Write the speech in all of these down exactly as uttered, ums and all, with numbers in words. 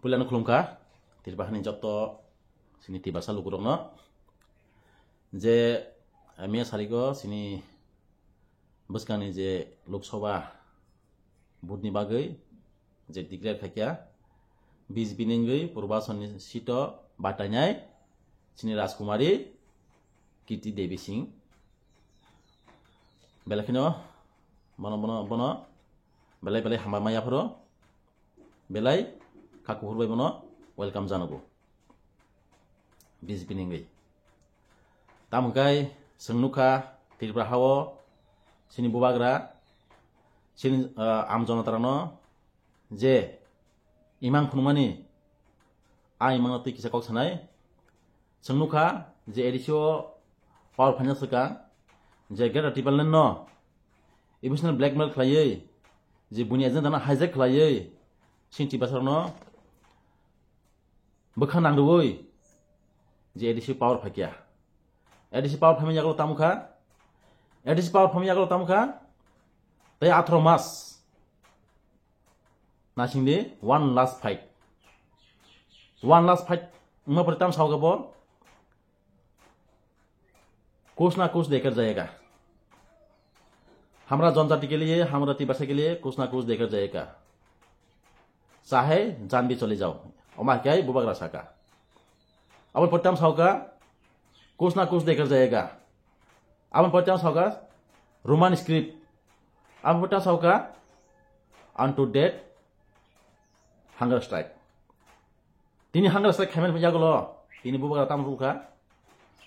Puilano khulumkha, Tripura hani jotto sini Tiprasa lukurokno. Je, eh, miya sariko sini bwskangni je Lok Sabha vote ni bagwi je declare khaikha, B J P ni wngwi Purba Sonni seat o batainai sini Rajkumari Kirti Devi Singh. Belai kheno bono, bono, bono belai belai hamba maya phoro. Belai kha kuphur bai bono welcome janago B J P ni wngwi. Tamo hwnkhe chwng nukha Tripura hao sini bubagra, sini, ah, am jonotarano je imang phunukmani, a imangno twi kisa kok sanai. Chwng nukha je A D C o power phaina swkang je Greater Tipraland no emotional blackmail khlaiwi, je buini agenda no hijack khlaiwi, sini Tiprasarokno bwkha nang rwui je A D C power phaikya. A D C power phaimani yagulo tamo kha, A D C power phaimani yagulo tamo kha, tei atharo mas nasingdi one last fight. One last fight wngma pore tamo sao khe bo, कुछ ना कुछ देकर जाएगा। हमरा जनजाति के लिए, हमरा तिब्बत के लिए कुछ ना कुछ देकर जाएगा। चाहे जान भी चली जाओ। Omo hai khe bubagra saka. Aboni pore tamo sao kha, कुछ ना कुछ देकर जाएगा। Aboni pore tamo sao kha, Roman script. Aboni pore tamo sao kha, unto death, hunger strike. Tini hunger strike khaimani yagulo, tini bubagra tamo rwkha,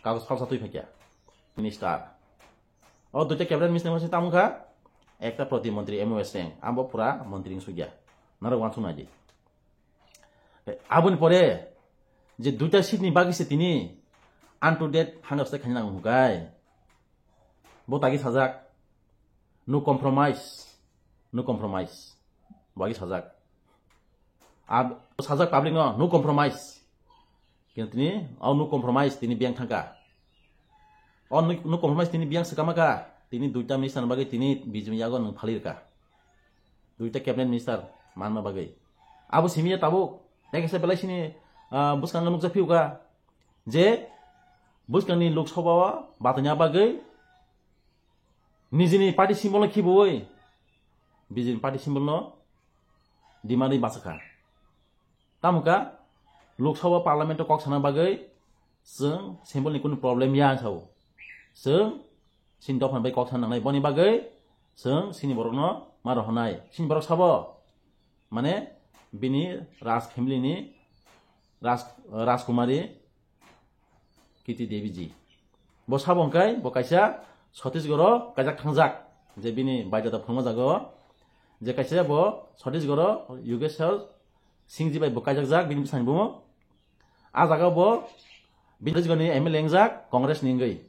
kagoj phalsa twi phaikya. Minister. O duita cabinet minister ni tamo kha, ekta protimontri M O S Singh, abo pura montri wngsukya. Norok uansuk naidi. Aboni pore, je duita seat ni bagwi se tini, unto death hunger strike khaina nango hwnkhe. Bo tagi sajak, no compromise, no compromise. Bo agi sajak. Ab-, sajak public no, no compromise. Kintu tini, o no compromise, tini biyang thangka. O no, no compromise, tini biyang swkama ka. Tini duita minister ni bagwi tini B J P yago nwng phalirka. Duita cabinet minister manma bagwi. Abo simi ya tabuk, tei kaisa belai sini, ah, bwskango nukjak phiuka. Je, bwskangni Lok Sabha o batanya bagwi, nijini party symbol no khibiui, B J P ni party symbol no dimani bachakha. Tamo kha, Lok Sabha Parliament o kok sana bagwi chwng symbol ni kunu problem ya ang sao. Chwng sini dophan bai kok sana nangnai, boni bagwi chwng sini borok no ma rohornai. Sini borok sabo, mane bini Raj family ni Raj, Rajkumari Kirti Devi ji. Bo sabo hwnkhe bo kaisa Chhattisgarh o kaijak thangjak, je bini baidada phwrwngma jago, je kaisa bo Chhattisgarh o Yogeshwar Singh ji bai bo kaijakjak bini bwsani bumung. A jaga bo bini Chhattisgarh ni M L A wngjak Congress ni wngwi.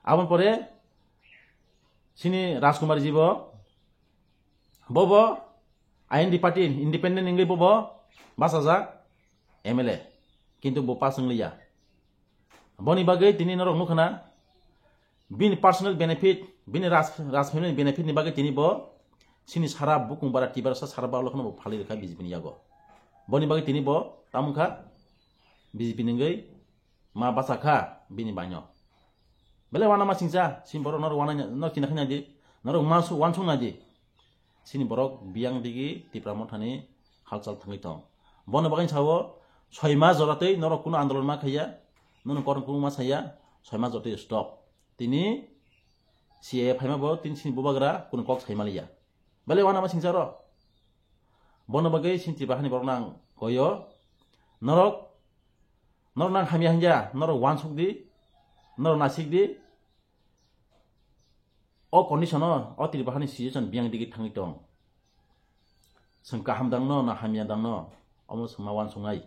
Aboni pore sini Rajkumar ji bo, bo bo I N D party independent wngwi bo bo bachajak M L A, kintu bo pass wngliya. Boni bagwi tini norok nukha na, bini personal benefit, bini Raj, Raj family benefit ni bagwi tini bo sini sara bukung bara Tiprasa sara ba lokno bo phalwi rwkha B J P ni yago. Boni bagwi tini bo tamo wngkha B J P ni wngwi ma bachakha bini baino. Belai wana ma singcha, sini borok norok wana no china khina di, norok ma su wansuk na di. Sini borok biyang digi Tipra Mothani halchal thangwi tong. Bono bagwi sao, soi mas joratwi norok kunu andolon ma khaiya, nono koron kunu ma saya, soi mas joratwi stop. Tini C A A phaima bo tini sini bubagra kunu kok sai maliya. Belai wana ma singcha ro. Bono bagwi sini Tipra hani borok nang koyo, norok, norok nang hamya hanya, norok wansuk di, norok nasik di, O condition o, o Tripura hani situation biyang digi thangwi tong. Chwng kaham dangno na hamya dangno, omo chwng ma wansuknai.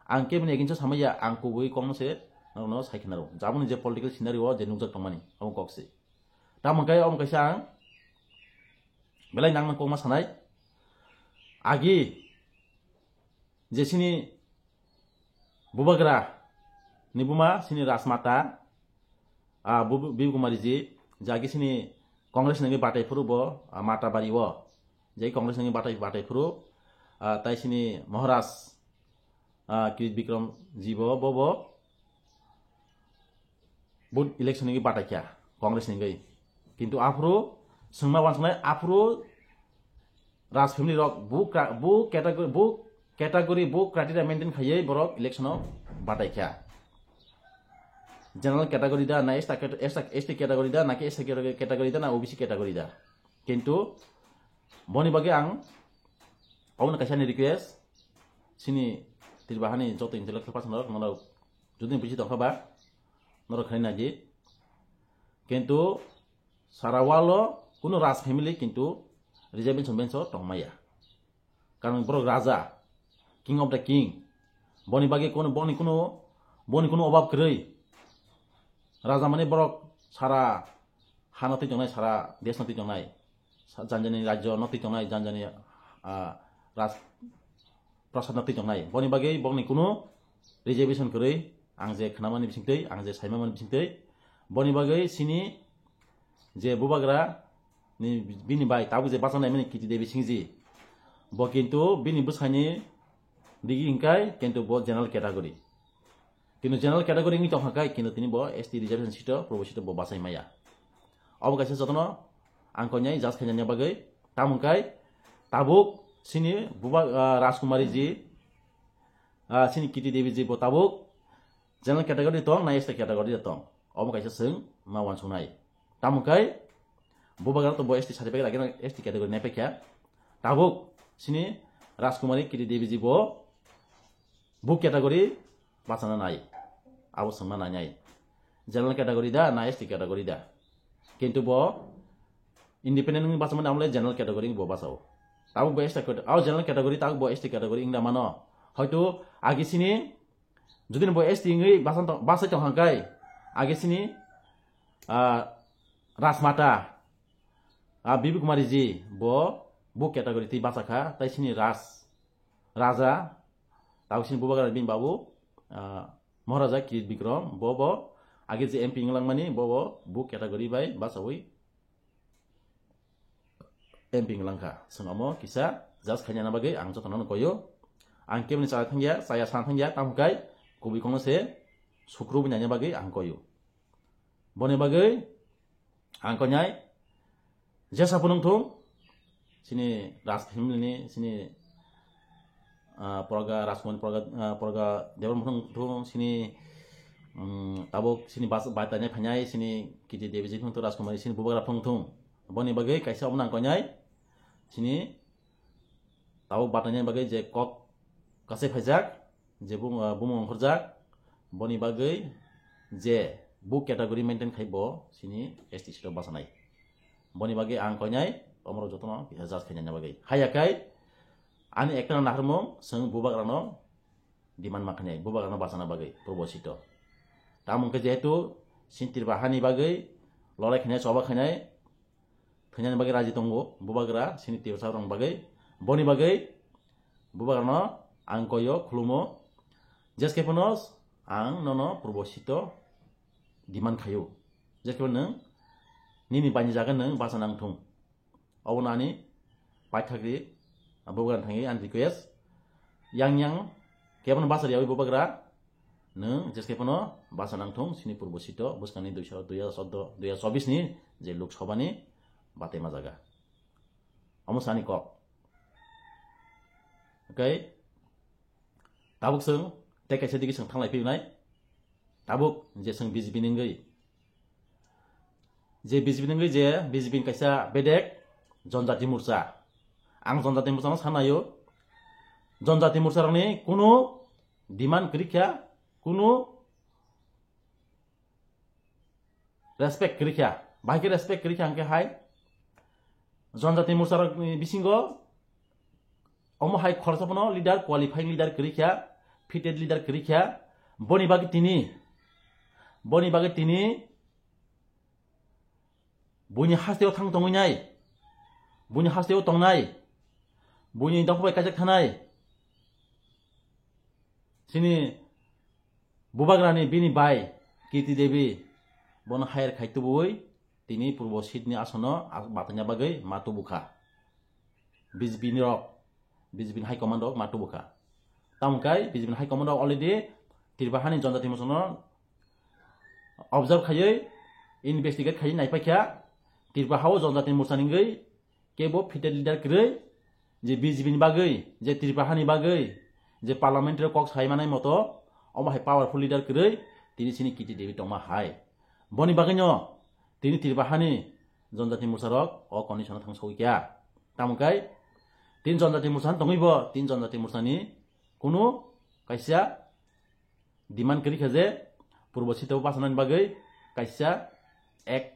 Ang kebini against o samaya, ang kubui kokno se norokno sai khe naro. Jaboni je political scenario o je nukjak tongmani, omo kok se. Tamo khe omo kaisa ang belai nangma kokma sanai. Agi je sini bubagra ni buma sini Rajmata, ah, bu-, Bibi Kumari ji, jagi sini Congress nangwi batai phuru bo, ah, Mata bari o. Jai Congress nangwi batai, batai phuru, ah, tai sini Maharaj ah, Kirit Bikram ji bo, bo, bo, bo election ni batai kha, Congress ni gai. Kintu aphuru swngma wansuknai, aphuru Raj family rok bu kra-, bu category, bu category, bu criteria maintain khaiwi borok election o batai kha. General category da, na S T, S T, S T category da, na ki S C category da, na O B C category da. Kintu boni bagwi ang obono kaisa ni request, sini Tripura hani joto intellectual person rok, norok jodi buji tongkha ba, norok khaina di. Kintu sara world o kunu Raj family kintu reservation bench o tongmaya. Karon borok raja, king of the king. Boni bagwi kunu, boni kunu, boni kunu obab kwrwi. Raja mani borok sara hano twi tongnai, sara desh no twi tongnai. Sa-, janjani rajyo no twi tongnai, janjani, ah, raj prasad no twi tongnai. Boni bagwi bokni kunu reservation kwrwi, ang je khnamani bisingtwi, ang je saimamani bisingtwi. Boni bagwi sini je bubagra ni bini bai tabuk je bachana mani Kiti Devi Singh ji. Bo kintu bini bwsani digi hingkai kintu bo general category. Kintu general category wngwi tongkha kai kintu tini bo S T reservation seat o, probo seat o bo bachai maya. Obo kaisa jotono ang konyai judge khainani bagwi. Tamo hwnkhe tabuk sini buba, ah, Rajkumari ji, ah, sini Kiti Devi ji bo tabuk general category tong na S T category tong. Obo kaisa swng ma wansuknai. Tamo hwnkhe bubagra to bo S T certificate agena S T category naipekha. Tabuk sini Rajkumari Kiti Devi ji bo bu category bachana nai. Abo swngma nainai. General category da na S T category da. Kintu bo independent wngwi bachama namle general category bo bachao. Tabuk bo S T category, abo general category tabuk bo S T category wngda mano. Hoito agi sini jodi bo S T wngwi bachai tong-, bachai tongkha kai, agi sini, ah, Rajmata, ah, Bibi Kumari ji bo bu category twi bachakha, tai sini Raj, Raja, tabuk sini bubagra bini babu, ah, Maharaja Kirit Bikram, bo, bo, age je M P wnglang mani, bo, bo, bu category bai bachawi M P wnglang kha. Swng omo kisa judge khaina bagwi ang jotono koyo. Ang keboni chaya thangya, chaya san thangya, tamo kai kubui kono se sukru bini bagwi ang koyo. Boni bagwi ang konyai jesa phunung thung, sini Raj family ni, sini, ah, Poroga Rajkumar Poroga, ah, Poroga Debbarma phunung thung, sini, um, tabuk sini bas-, bai tanya phanyai, sini Kiti Devi ji phunung thung, Rajkumari sini bubagra phunung thung. Boni bagwi kaisa omo nang konyai, sini tabuk batanya bagwi je kok kasai phaijak, je bum-, ah, bumung ongkhorjak, boni bagwi je bu category maintain khai bo sini S T seat o bachanai. Boni bagwi ang koinai omorok jotono kisa judge khainani bagwi. Haiya kai ani ekta naharmung chwng bubagrano demand ma khainai, bubagrano bachana bagwi probo seat o. Tamo hwnkhe jehetu sini Tripura hani bagwi lorai khainai, choba khainai, thwinani bagwi raji tongo bubagra sini Tiprasa rokni bagwi. Boni bagwi bubagrano ang koyo, khulumo, jeskhe phano ang nono probo seat o demand khayo, jeskhe phano nwng nini bani jaga nwng bachana wngthung. Obo nani paithakri bubagrani thangwi ani request, yang yang kebono bachar yawi bubagra, nwng jeskhe phano bachana wngthung sini probo seat o bwskangni duiso, dui hajar chordo, dui hajar chobbish ni je Lok Sabha ni bataima jaga. Omo sani kok. Okay. Tabuk chwng tei kaisa digi chwng thanglai phiyoknai. Tabuk je chwng B J P ni wngwi, je B J P ni wngwi je B J P ni kaisa bedek Janjati Morcha. Ang Janjati Morcha no sanayo. Janjati Morcha rokni kunu demand kwrwi kha, kunu respect kwrwi kha. Bahai khe respect kwrwi kha hwnkhe hai Janjati Morcha rokni bisingo omo hai khoroksa phano leader, qualifying leader kwrwi kha, fitted leader kwrwi kha. Boni bagwi tini, boni bagwi tini buini hasteo thang tongwi nai, buini hasteo tongnai, buini dopha bai kaijak thanai. Sini bubagrani bini bai Kirti Devi bono hire khai tubui tini purbo seat ni asono a-, bataina bagwi ma tubukha. B J P ni rok, B J P ni high command rok ma tubukha. Tamo kai B J P ni high command rok already Tripura hani Janjati Morcha no observe khaiwi, investigate khaiwi naipaikha. Tripura hao Janjati Morcha ni wngwi kebo fitted leader kwrwi, je B J P ni bagwi, je Tripura hani bagwi, je parliamentary kok sai manai moto, omo hai powerful leader kwrwi tini chini Kirti Devi tongma hai. Boni bagwino tini Tripura hani Janjati Morcha rok o condition o thang sogwi kha. Tamo kai tin Janjati Morcha tongwi bo tin Janjati Morcha ni kunu kaisa demand kwrwi kha je Purbo Sita o bachanani bagwi kaisa ek,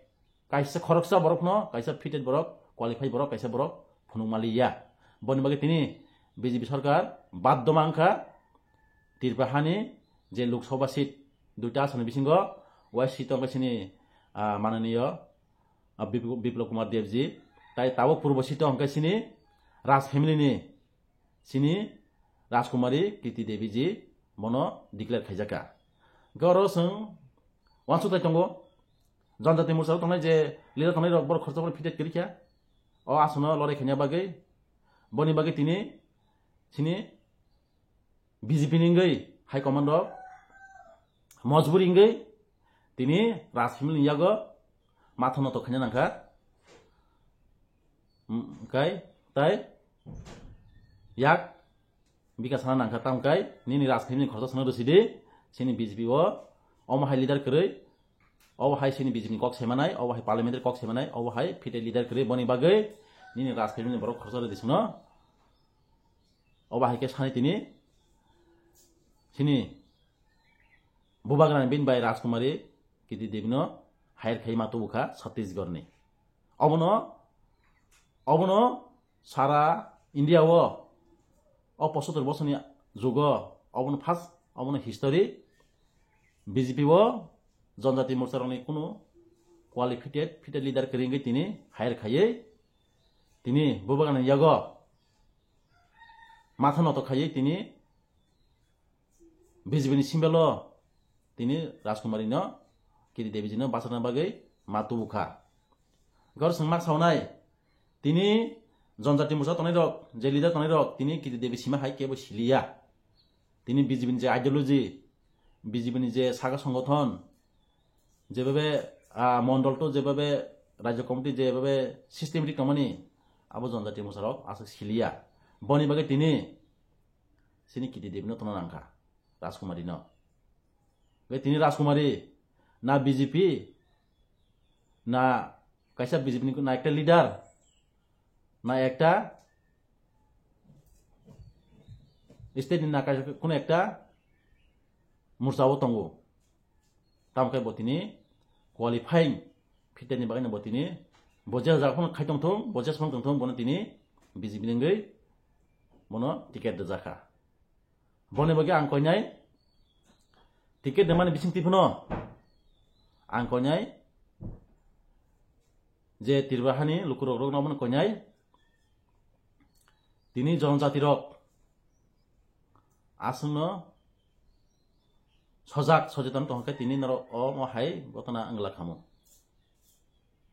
kaisa khoroksa borokno, kaisa fitted borok, qualified borok, kaisa borok phunukma liya. Boni bagwi tini B J P sarkar baddo mankha Tripura hani je Lok Sabha seat duita asoni bisingo West seat o hwnkhe chini, ah, mananiyo, ah, Bip-, Biplab Kumar Debji, tai tabuk Purbo seat o hwnkhe chini Raj family ni chini Rajkumari Kirti Devi ji bono declare khaijakha. Hwnkhe oro chwng uansukthai tongo, Janjati Morcha o tongnai je leader tongnai rok borok khoroksa borok fitted kwrwi kha. O asono lorai khaina bagwi, boni bagwi tini chini B J P ni wngwi high command rok mojburi wngwi tini Raj family ni yago matha notok khaina nangkha. Kai tai yak bika sana nangkha, tamo kai nini Raj family ni khoroksa sana rwsidi, chini B J P o omo hai leader kwrwi, obo hai chini B J P ni kok semanai, obo hai parliamentary kok semanai, obo hai fitted leader kwrwi, boni bagwi nini Raj family ni borok khoroksa rwdi sino. Obo hai khe sani tini chini bubagrani bini bai Rajkumari Kirti Devi no hire khai ma tubu kha Chhattisgarh ni. Obono, obono sara India o, o posotor bosoni jugo, obono first, obono history B J P o Janjati Morcha rokni kunu qualified, fitted leader kwrwi wngwi tini hire khaiwi tini bubagrani yago matha notok khaiwi tini B J P ni symbol o tini Rajkumari no Kirti Devi ji no bachana bagwi ma tubu kha. Gor chwng mak saunai tini Janjati Morcha tongnai rok, je leader tongnai rok tini Kirti Devi sima hai kebo siliya. Tini B J P ni je ideology, B J P ni je saka songothon, jebabe, ah, mondol to jebabe Rajya Committee jebabe systematic tongmani abo Janjati Morcha rok aswk siliya. Boni bagwi tini chini Kirti Devi no tongna nangkha, Rajkumari no. Bai tini Rajkumari na B J P na kaisa B J P ni na ekta leader na ekta state ni na kaisa kuno ekta morcha o tongo. Tamo khe bo tini qualifying fitted ni bagwi no bo tini bo je jaga phano khai tongthung, bo je phano tongthung, bono tini B J P ni wngwi bono ticket rwjakha. Boni bagwi ang koinai ticket rwmani bising twi phano ang koinai je Tripura hani lukurok rokno bono koinai tini jonojati rok aswkno sojak sojeton tongkhe tini norok omo hai gotona wngla khamu.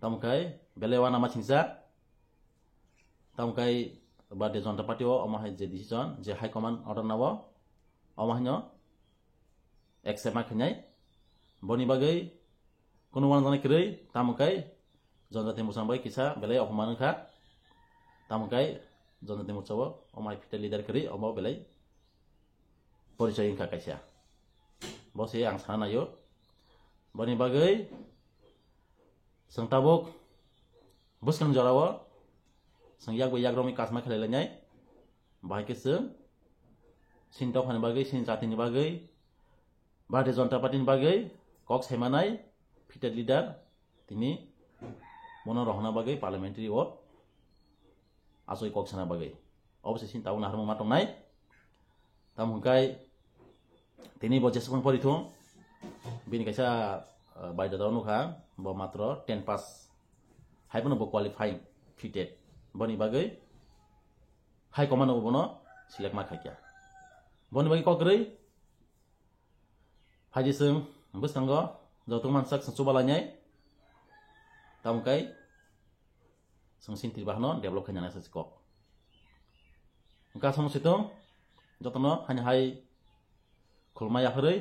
Tamo khe belai uanama singcha. Tamo khe Bharatiya Janata Party o omo hai je decision, je high command order nao, omo haino accept ma khainai. Boni bagwi kunu uanajaknai kwrwi, tamo khe Janjati Morcha bai kisa belai opoman wngkha. Tamo khe Janjati Morcha o omo hai fitted leader kwrwi, omo belai porichoi wngkha kaisa. Bo se ang sana naio. Boni bagwi chwng tabuk bwskang jorao chwng yak bai yak romwi kasma khlai lainai. Bahai khe chwng chini dophani bagwi, chini jatini bagwi, Bharatiya Janata Party ni bagwi kok saimanai fitted leader tini bono rohorna bagwi parliamentary o achoi kok sana bagwi. Obo se chini tabuk naharmung ma tongnai. Tamo hwnkhe tini bo jeswk phang pori thung, bini kaisa, ah, baidodao nukha, bo matro ten pass, hai phano bo qualifying fitted. Boni bagwi high command o bono select ma khaikha. Boni bagwi kokrwi phaidi chwng bwskango joto mansak chwng chuba lainai, tamo kai chwng sini Tripura hano develop khaina nai sa kok. Hwnkha chwng sitwng Jotono hani hai khulumma yapharwi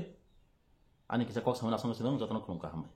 ani kisa kok samani aswk swrwng jotono khulumkha, hambai.